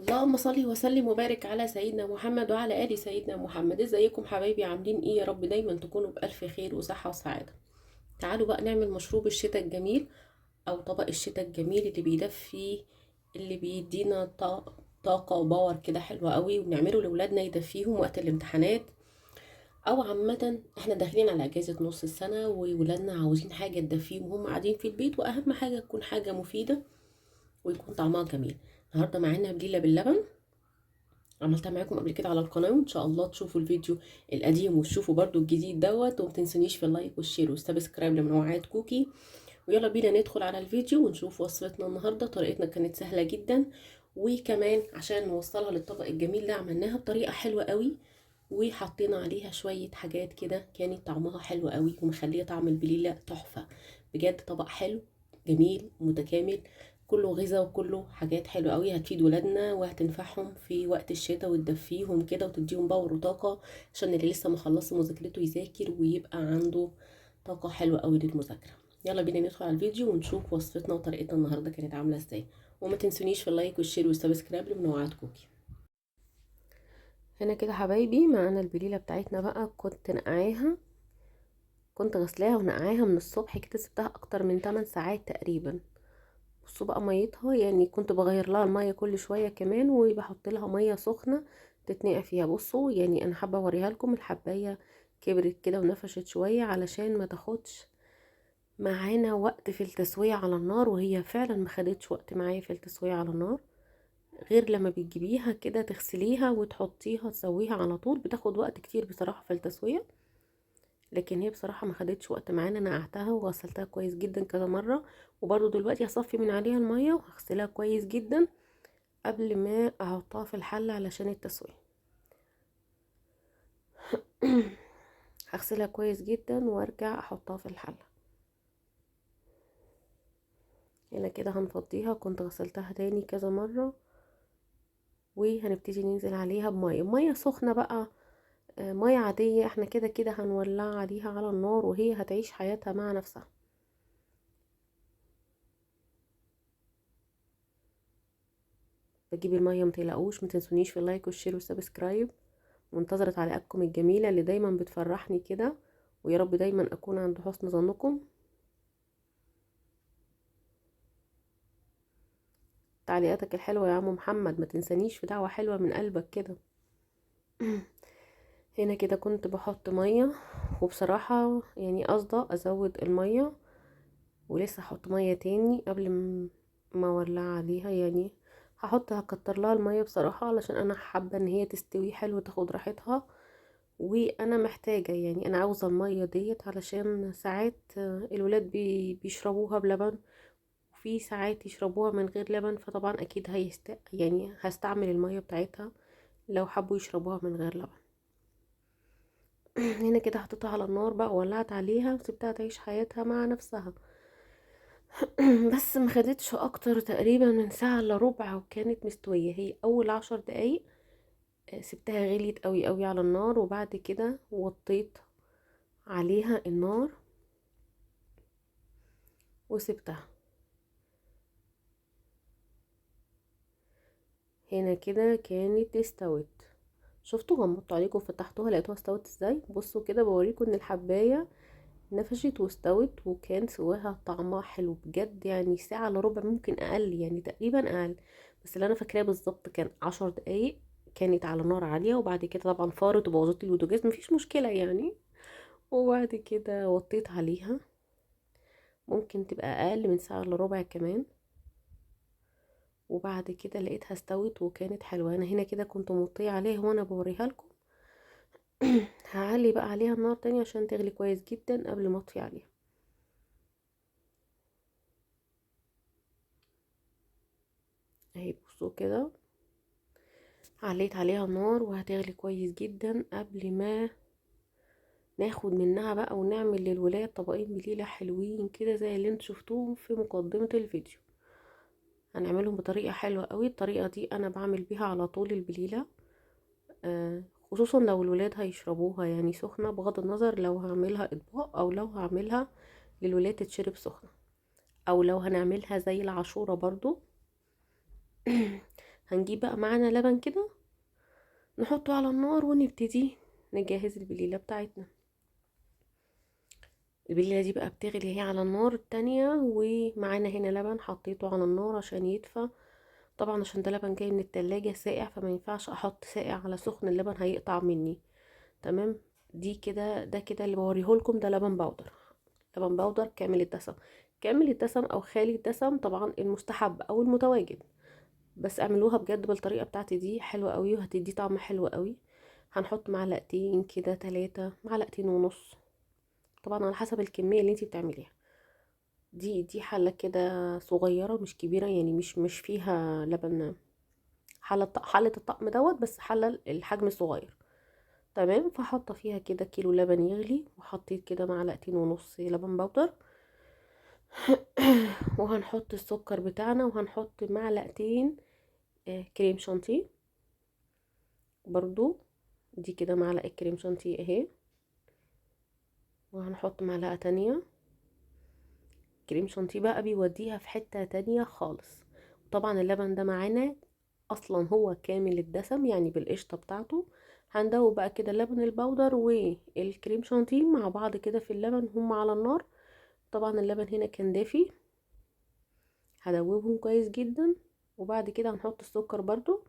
اللهم صل وسلم وبارك على سيدنا محمد وعلى آل سيدنا محمد. ازيكم حبايبي؟ عاملين ايه؟ يا رب دايما تكونوا بألف خير وصحة وسعادة. تعالوا بقى نعمل مشروب الشتاء الجميل او طبق الشتاء الجميل اللي بيدفي، اللي بيدينا طاقة وباور كده حلوة قوي، ونعمله لولادنا يدفيهم وقت الامتحانات، او عامة احنا داخلين على اجازة نص السنة وولادنا عاوزين حاجة تدفيهم وهم قاعدين في البيت، واهم حاجة تكون حاجة مفيدة ويكون طعمها جميل. النهارده معانا بليلة باللبن، عملتها معاكم قبل كده على القناة، وان شاء الله تشوفوا الفيديو القديم وتشوفوا برضو الجديد دوت، وما تنسونيش في ال like وال share وال subscribe لمنوعات كوكي. ويلا بينا ندخل على الفيديو ونشوف وصفتنا النهارده. طريقتنا كانت سهلة جدا، وكمان عشان نوصلها للطبق الجميل ده عملناها بطريقة حلوة قوي، وحطينا عليها شوية حاجات كده كانت طعمها حلو قوي ومخليه طعم البليله تحفة بجد. طبق حلو جميل متكامل، كله غذاء وكله حاجات حلوة قوي، هتفيد ولادنا وهتنفعهم في وقت الشتاء وتدفيهم كده وتديهم power وطاقة، عشان اللي لسه ما خلصش مذاكرته يذاكر ويبقى عنده طاقة حلوة قوي للمذاكره. يلا بينا ندخل على الفيديو ونشوف وصفتنا وطريقتنا النهارده كانت عامله ازاي، وما تنسونيش في ال like وال share وال subscribe لمنوعات كوكي. هنا كده حبايبي معانا البليله بتاعتنا بقى، كنت غسلاها ونقعاها من الصبح كده، سبتها اكتر من 8 ساعات تقريبا. بصوا بقى ميتها، يعني كنت بغير لها المية كل شوية كمان، وبحط لها مية سخنة تتنقع فيها. بصوا يعني انا حابة اوريها لكم، الحبايه كبرت كده ونفشت شوية علشان ما تاخدش معانا وقت في التسوية على النار، وهي فعلا ما خدتش وقت معايا في التسوية على النار، غير لما بتجيبيها كده تغسليها وتحطيها تسويها على طول بتاخد وقت كتير بصراحة في التسوية، لكن هي بصراحة ما خدتش وقت معانا. نقعتها وغسلتها كويس جدا كذا مرة، وبرده دلوقتي هصفي من عليها المية وهغسلها كويس جدا قبل ما احطها في الحلة علشان التسوية. هغسلها كويس جدا وارجع احطها في الحلة. هنا كده هنفضيها، كنت غسلتها تاني كذا مرة، وهنبتدي ننزل عليها بمية، مية سخنة بقى، مية عادية، احنا كده كده هنولع عليها على النار وهي هتعيش حياتها مع نفسها. بجيب المية، متقلقوش، متنسونيش في ال like وال share وال subscribe، منتظرة تعليقاتكم الجميلة اللي دايما بتفرحني كده، ويا رب دايما اكون عند حسن ظنكم. تعليقاتك الحلوة يا عم محمد، ما تنسانيش في دعوة حلوة من قلبك كده. هنا كده كنت بحط مية، وبصراحة يعني قصده ازود المية، ولسه هحط مية تاني قبل ما اولع عليها، يعني هكتر لها المية بصراحة علشان انا حابة ان هي تستوي حلو تاخد راحتها، وانا محتاجة يعني انا عاوزة المية ديت علشان ساعات الولاد بيشربوها بلبن، وفي ساعات يشربوها من غير لبن، فطبعا اكيد هستعمل المية بتاعتها لو حبوا يشربوها من غير لبن. هنا كده حطيتها على النار بقى، وولعت عليها وسبتها تعيش حياتها مع نفسها. بس ما خدتش اكتر تقريبا من ساعة الا ربع وكانت مستوية. هي اول 10 دقايق سبتها غليت قوي قوي على النار، وبعد كده وطيت عليها النار وسبتها. هنا كده كانت استوت. شفتوا غمضت عليكم وفتحتوها لقيتوها استوت ازاي؟ بصوا كده بوريكم ان الحبايه نفشت واستوت، وكان سواها طعمها حلو بجد. يعني ساعة الا ربع، ممكن اقل، يعني تقريبا اقل، بس اللي انا فاكراه بالظبط كان 10 دقايق كانت على نار عالية، وبعد كده طبعا فارت وبوظت لي البوتاجاز، مفيش مشكلة يعني. وبعد كده وطيت عليها، ممكن تبقى اقل من ساعة الا ربع كمان، وبعد كده لقيتها استوت وكانت حلوة. انا هنا كده كنت موطيه عليها وانا بوريها لكم. هعلي بقى عليها النار تاني عشان تغلي كويس جدا قبل ما اطفي عليها. اهي بصوا كده عليت عليها النار وهتغلي كويس جدا قبل ما ناخد منها بقى ونعمل للولاد طبقين بليلة حلوين كده زي اللي انتوا شفتوهم في مقدمة الفيديو. هنعملهم بطريقة حلوة قوي. الطريقة دي انا بعمل بيها على طول البليلة، خصوصا لو الولاد هيشربوها يعني سخنة، بغض النظر لو هعملها اطباق او لو هعملها للولاد تتشرب سخنة، او لو هنعملها زي العاشورة برضو. هنجيب بقى معانا لبن كده نحطه على النار ونبتدي نجهز البليله بتاعتنا. البليله دي بقى بتغلي هي على النار التانية، ومعانا هنا لبن حطيته على النار عشان يدفى. طبعا عشان ده لبن جاي من التلاجة ساقع، فما ينفعش احط ساقع على سخن، اللبن هيقطع مني. تمام، دي كده ده كده اللي بوريهولكم ده لبن بودر، لبن بودر كامل الدسم، كامل الدسم او خالي الدسم طبعا المستحب او المتواجد، بس اعملوها بجد بالطريقة بتاعتي دي حلوة قوي وهتدي طعم حلو قوي. هنحط معلقتين كده، 3 معلقتين ونص، طبعا على حسب الكمية اللي انتي بتعمليها. دي حله كده صغيرة مش كبيرة، يعني مش فيها لبن، حله الطقم دوت، بس حله الحجم الصغير. تمام، فحاطه فيها كده كيلو لبن يغلي، وحطيت كده معلقتين ونص لبن بودر وهنحط السكر بتاعنا، وهنحط معلقتين كريم شانتيه برضو، دي كده معلقه كريم شانتيه اهي، وهنحط معلقه تانية كريم شانتيه بقى بيوديها في حتة تانية خالص. طبعا اللبن ده معانا اصلا هو كامل الدسم، يعني بالقشطه بتاعته. هندوب بقى كده اللبن البودر والكريم شانتيه مع بعض كده في اللبن هم على النار. طبعا اللبن هنا كان دافي، هدوبهم كويس جدا، وبعد كده هنحط السكر برضو.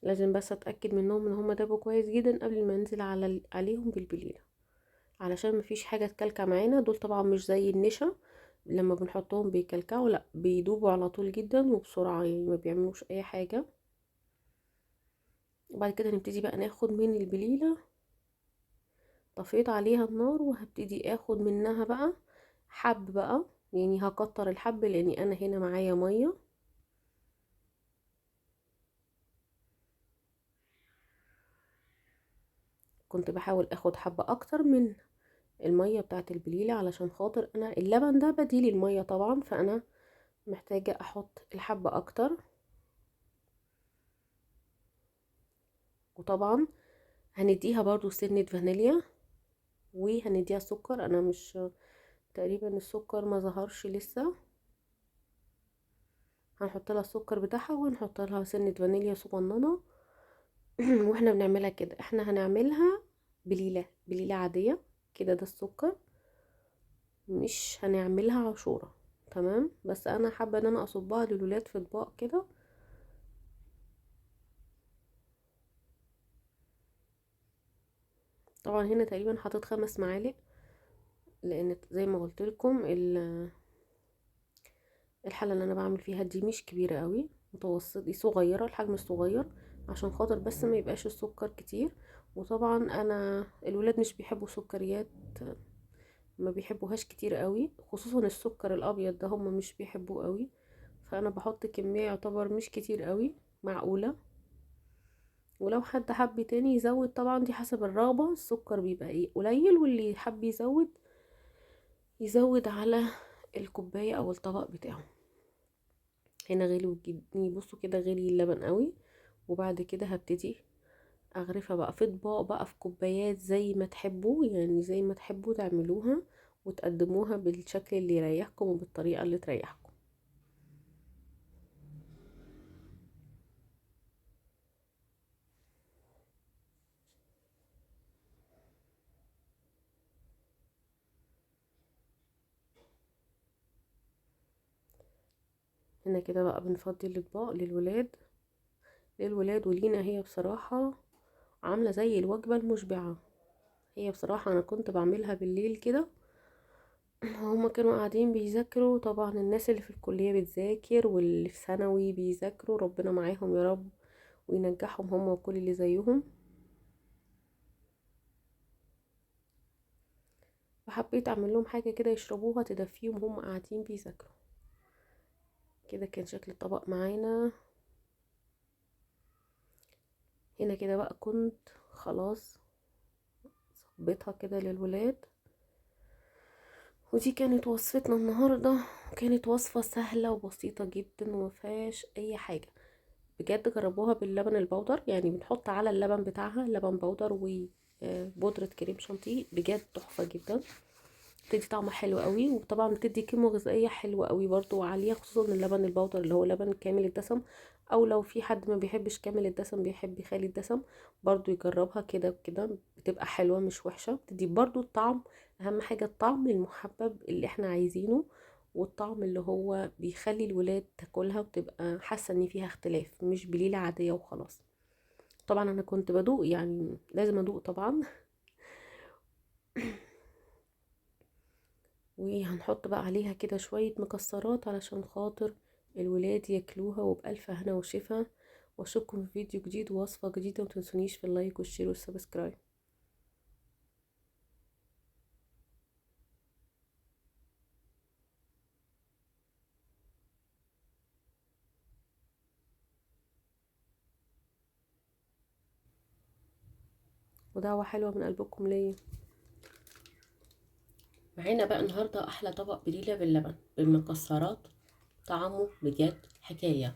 لازم بس اتاكد منهم ان هم دابوا كويس جدا قبل ما انزل عليهم بالبليله، علشان مفيش حاجة تكلكع معانا. دول طبعا مش زي النشا لما بنحطهم بيكلكعوا، لا بيدوبوا على طول جدا وبسرعة، يعني ما بيعملوش اي حاجة. وبعد كده هنبتدي بقى ناخد من البليله، طفيت عليها النار وهبتدي اخد منها بقى حب بقى، يعني هكتر الحب لاني انا هنا معايا مية. كنت بحاول اخد حبه اكتر من المية بتاعت البليله علشان خاطر انا اللبن ده بديل المية طبعا، فانا محتاجه احط الحبة اكتر. وطبعا هنديها برضو سنة فانيليا، وهنديها سكر. انا مش تقريبا السكر ما ظهرش لسه، هنحط لها السكر بتاعها وهنحط لها سنة فانيليا صغننه. واحنا بنعملها كده، احنا هنعملها بليلة عادية كده، ده السكر، مش هنعملها عاشوره. تمام، بس انا حابة ان انا اصبها للولاد في اطباق كده. طبعا هنا تقريبا حطيت 5 معالق، لان زي ما قلت لكم الحلة اللي انا بعمل فيها دي مش كبيرة قوي، متوسط، دي صغيرة، الحجم الصغير، عشان خاطر بس ما يبقاش السكر كتير. وطبعا انا الولاد مش بيحبوا سكريات، ما بيحبوهاش كتير قوي، خصوصا السكر الابيض ده هم مش بيحبوه قوي، فانا بحط كمية يعتبر مش كتير قوي، معقولة. ولو حد حب تاني يزود طبعا دي حسب الرغبة، السكر بيبقى ايه قليل، واللي حب يزود يزود على الكوباية او الطبق بتاعه. هنا غلي جدا، بصوا كده غلي اللبن قوي. وبعد كده هبتدي اغرفها بقى في اطباق بقى، في كوبايات، زي ما تحبوا، يعني زي ما تحبوا تعملوها وتقدموها بالشكل اللي يريحكم وبالطريقه اللي تريحكم. هنا كده بقى بنفضي الاطباق للولاد ولينا. هي بصراحة عامله زي الوجبة المشبعة. هي بصراحة انا كنت بعملها بالليل كده، هما كانوا قاعدين بيذاكروا. طبعا الناس اللي في الكلية بتذاكر واللي في ثانوي بيذاكروا، ربنا معاهم يا رب وينجحهم هما وكل اللي زيهم. فحبيت اعمل لهم حاجة كده يشربوها تدفيهم وهم قاعدين بيذاكروا. كده كان شكل الطبق معانا. هنا كده بقى كنت خلاص صبيتها كده للولاد. ودي كانت وصفتنا النهارده، كانت وصفه سهلة وبسيطة جدا ومفيهاش اي حاجة. بجد جربوها باللبن البودر، يعني بنحط على اللبن بتاعها لبن بودر وبودره كريم شانتيه، بجد تحفة جدا. بتدي طعم حلو قوي، وطبعا بتدي قيمة غذائية حلوة قوي برضو وعاليه، خصوصا اللبن البودر اللي هو لبن كامل الدسم، او لو في حد ما بيحبش كامل الدسم بيحب خالي الدسم برضو يجربها كده وكده، بتبقى حلوة مش وحشة، بتدي برضو الطعم. اهم حاجة الطعم المحبب اللي احنا عايزينه، والطعم اللي هو بيخلي الولاد تاكلها وتبقى حاسه ان فيها اختلاف، مش بليلة عادية وخلاص. طبعا انا كنت بدوق، يعني لازم ادوق طبعا. وهنحط بقى عليها كده شوية مكسرات علشان خاطر الولاد ياكلوها، وبألف هنا وشفا. واشوفكم في فيديو جديد ووصفة جديدة، ومتنسونيش في ال like وال share وال subscribe. ودعوة حلوة من قلبكم ليا. معانا بقى النهاردة أحلى طبق بليلة باللبن بالمكسرات، طعمه بجد حكاية.